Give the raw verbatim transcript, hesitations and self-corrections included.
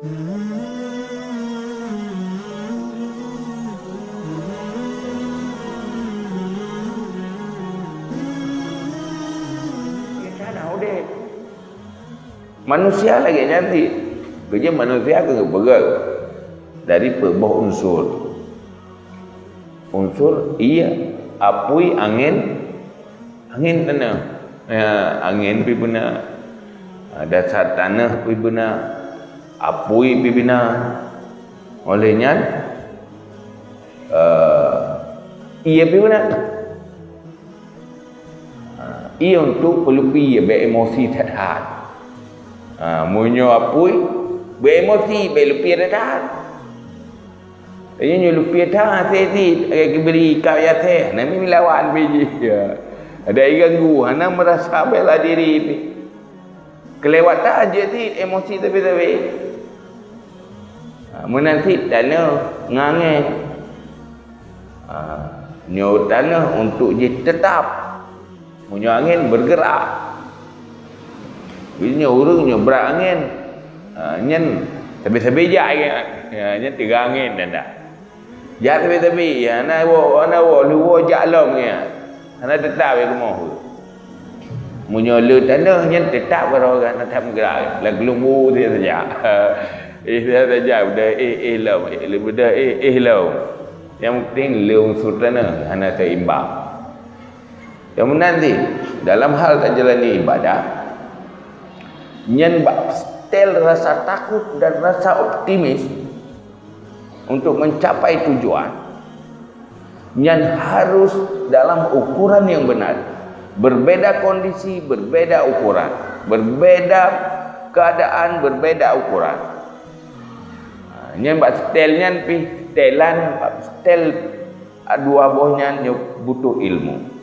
Manusia lagèe nyan cit. Keujeuet manusia keuh geupeugöt dari peuet boh unsur. Unsur ié, apui, angén, angén taneuh. Ya, angén pih beuna. Ha, dasar taneuh pih beuna. Apui pih beuna. Oleh nyan, eh, ié pih beuna. Ha, ié untuk peulupie, bèk emosi that-that. Ha, meunyoe apui, bèk emosi, bèk lupie that-that. Jadi nyoe lupie that-that, asèe cit, lagèe geubri kab asèe, hana mi lawan pih jih. Ya. Ada ganggu, hana merasa bela diri pih. Keulewatan jeuet cit, emosi tapi-tapi. Ha, meunan cit taneuh ngon angén. Ha, nyoe taneuh untuk jih teutap. Meunyoe angén bergerak. Jadi nyoe ureueng nyoe brat angén. Ha, nyan sabe-sabe jak, ya, nyan teuga angén dan dah. Jak sabe-sabe, ya, hana woe, hana woe, lheuh woe jak lom, ya. Hana teutap, ya, rumoh. Meunyoe le taneuh nyan teutap, baroe hana that meugerak. Lam geulumbu saja. Eh, saja, udah, eh, eh, lom. Eh, udah, eh, eh, lom. Yang penting le unsur taneuh hana seimbang. Yang meunan cit, dalam hal tajalani ibadah, nyan bak setel rasa takut dan rasa optimis untuk mencapai tujuan, nyan harus dalam ukuran yang benar. Berbeda kondisi, berbeda ukuran. Berbeda keadaan, berbeda ukuran. Ha, nyan bak setel nyan pih, setelan, bak setel dua boh nyan nyoe butuh ilmu.